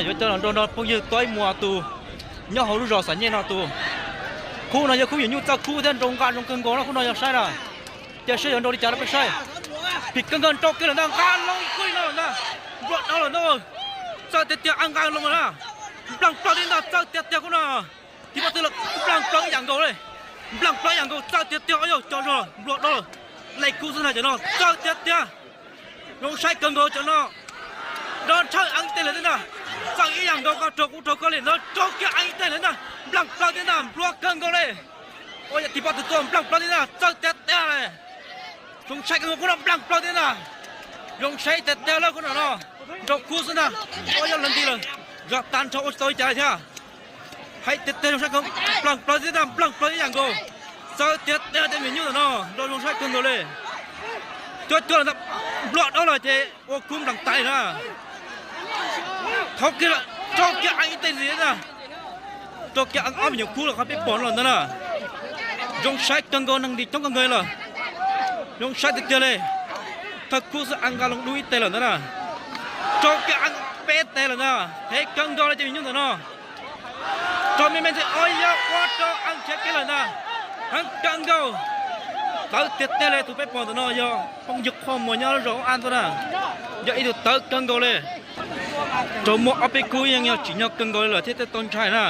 Yuav coj los nrog no phooj ywg tau ib muam tus nyob hauv lub zos Xam Nyej no tus. Khub no yog khub nyuam nyuj txawj khub thiab nrau nqa zoo kawg nkaus no, khub no yog saib na. Cia saib yuav nrau li cas rau peb saib. Phim kawg nkaus, nrau kiag lawm ntag, nqa loo ib khub li no lawm ntag. Nplua dau lawm ntag. Txawj tiag tiag, nqa loo na. Nplag plaws li ntag, txawj tiag tiag khub no. Tim pab twg los nplag plaws ib yam nkaus li. Nplag plaws ib yam nkaus, txawj tiag tiag, yog cov zog nplua dau lawm. Lej khub xwb ntag cov no, txawj tiag tiag. Zoo saib kawg nkaus cov no. Nrau tshawj eeb tej lawm thiab ntag. Txawj ib yam nkaus, koj rau kuv rau koj li no, nrau kiag eeb tej lawm ntag. Nplag plaws thiab ntag, nplua kawg nkaus li. Ua yog tim pab twg tuaj nplag plaws thiab ntag, txawj tiag tiag li. Zoo saib kawg nkaus khub no, nplag plaws thiab ntag. Zoo saib tiag tiag lawm khub no no. Nrau khub xwb ntag. Ua yog lawv nti lawm, zam tag nrho ua tsis tau li cas li thiab. Hais tiag tiag zoo saib kawg, nplag plaws thiab ntag, nplag plaws ib yam nkaus. Txawj tiag tiag cov me nyuam nyuj ntawm no, nrau zoo saib kawg nkaus li. Cuab cuab lawm ntag, nplua dau lawm ces ua khub nplag tas li na. Thaub kiag lawm, rau kiag eeb ib tej ntxiv ntag. Rau kiag eeb ob me nyuam khub lawm qhov peb pom no lawm ntag na. Zoo saib kawg nkaus, neeg nti coob kawg nkaus li lawm. Zoo saib tiag tiag li. Thawj khub xwb eeb nqa loo dub ib teg lawm ntag na. Rau kiag eeb peb teg lawm ntag, heev kawg nkaus li cov me nyuam nyuj ntawm no. Rau me me ntxiv, ua yog ua rau eeb khiav kiag lawm ntag. Heev kawg nkaus. Tawv tiag tiag li, tus peb pom ntawm no yog phooj ywg Qhua Muas nyob zos Ab Ntxhua na. Yog ib tug tawv kawg nkaus li. Rau muaj ob peb khub yeej yog tsim nyog kawg nkaus li lawm thiab tej tau ntshai na.